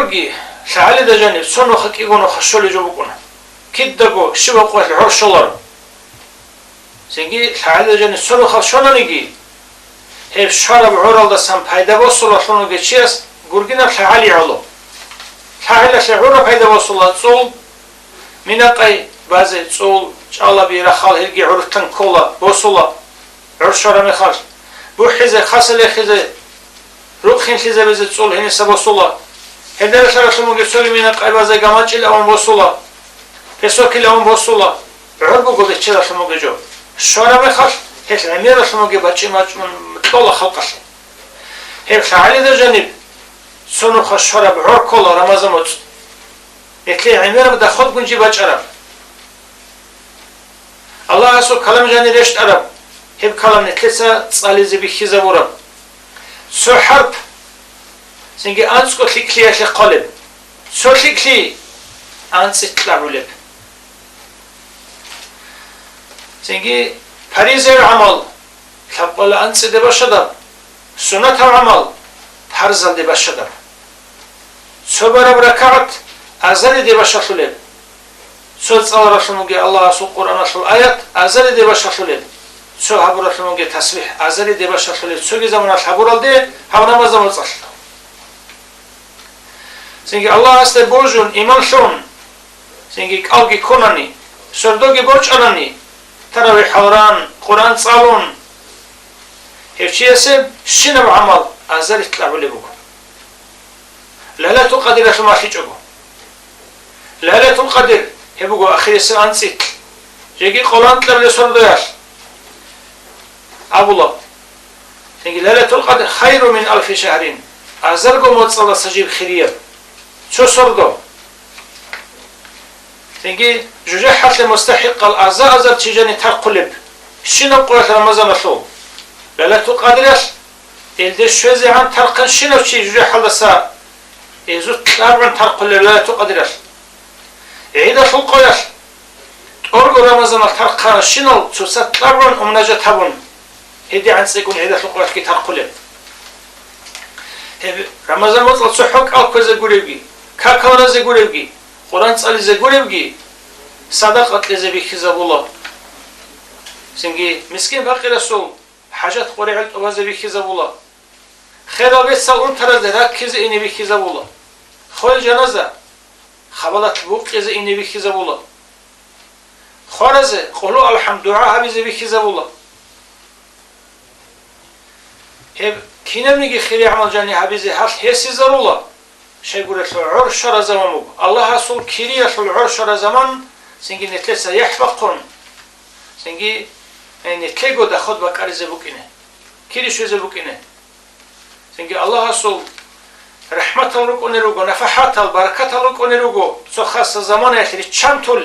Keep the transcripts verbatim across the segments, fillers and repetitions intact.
ЛъагӀалида жаниб цо нуха кӀиго нуха щолеб жо букӀуна. Кидаго щибаб къоялъ гӀор щоларо. Цинги лъагӀалида жаниб цо нухалъ щонаниги, гьеб щвараб гӀоралдасан пайда босулалъун вугев чияс гургинаб лъагӀали гӀоло. ЛъагӀалалъе гӀура пайда босула цӀул, минакъай базе цӀул, чӀалаби рахал гьелги гӀуртан ккола, босула. ГӀур щвараб мехалъ, бухӀизе, хасал рехизе, рукъ хинлъизабизе цӀул гьениса босула. Гьелдалъаралъун бугеб цоги минакъай базе гамачӀил авун босула, песокил авун босула. ГӀур буго бечедалъун бугеб жо. Щвараб мехалъ, гьелъ гӀемералъун бугеб бачӀи-мачӀун кьола халкъалъе. Гьеб лъагӀалида жаниб цо нуха щвараб гӀор ккола Рамазан моцӀ. Гьелъие гӀемераб доходгун жиб бачӀараб. Аллагьасул калам жанир рещтӀараб, гьеб калам нилъеца цӀализе бихьизабураб. Цо хӀарп, цинги анцӀго лъикӀлъиялъе хъолеб, цо лъикӀлъи анцӀила кьабулеб. Цинги паризаяв гӀамал лъабкъоялда анцӀиде бащадаб, суннатав гӀамал парзалде бащадаб. Цо бараб ракагӀат азариде бащалъулеб. Цо цӀаларалъун вугев Аллагьасул Къуръаналъул аят азариде бащалъулеб. Цо гьабуралъун вугев тасбихӀ азариде бащалъулеб цоги заманалъ гьабуралде гьаб Рамазан моцӀалъ. Цинги Аллагьасде божун, иман лъун, цинги кӀалги ккунани, сордоги борчӀанани, таравихӀал ран, Къуръан цӀалун, гьев чиясе щинаб гӀамал азарилъ кьабулеб буго. Лайлатул Къадиралъул малъичӀого. Лайлатул Къадир гьеб буго ахирисеб анцӀила, жеги къоло анкьабилеб сордоялъ абула. Цинги Лайлатул Къадр хайру мин алфи шагьрин, азарго моцӀалдаса жиб хирияб. Цо сордо. Цинги жужахӀалъе мустахӀикъал аза-азар чи жани тархъулеб, щинаб къоялъ Рамазаналъул. Лайлатул Къадралъ илде щвезегӀан тархъан щинав чи жужахӀалдаса изу кьабгӀун тархъулеб Лайлатул Къадралъ. ГӀидалъул къоялъ тӀорго Рамазаналъ тархъарал щинал цоцазда кьабгӀун умнажат гьабун, гьедигӀан цӀикӀкӀун гӀидалъул къоялъги тархъулеб. Гьеб Рамазан моцӀалъ цохӀо кӀал кквезе гуревги, какал разе гуревги, Къуръан цӀализе гуревги, садакъа кьезе бихьизабула. Цинги мискин-пакъирасул хӀажат-къваригӀел тӀубазе бихьизабула. Херал бецал унтаразде раккизе ине бихьизабула. Хвел-жаназа, хабалат букъизе ине бихьизабула. Хваразе къулгьу-алхӀам дугӀа гьабизе бихьизабула. Гьеб кинабниги хири гӀамал жани гьабизе гьалъ гьесизарула. Щайгурелъул гӀор щвара заман буго. Аллагьасул кириялъул гӀор щвара заман, цинги нилъеца яхӀ бахъун, цинги, э, нилъего доход бакӀаризе букӀине, кири щвезе букӀине. Цинги Аллагьасул рахӀматал рукӀунел руго, нафахӀатал, баракатал рукӀунел руго, цо хасса заманаялъ риччантул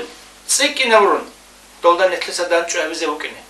цӀикӀкӀинаб рун, долда нилъеца данчӀо гьабизе букӀине.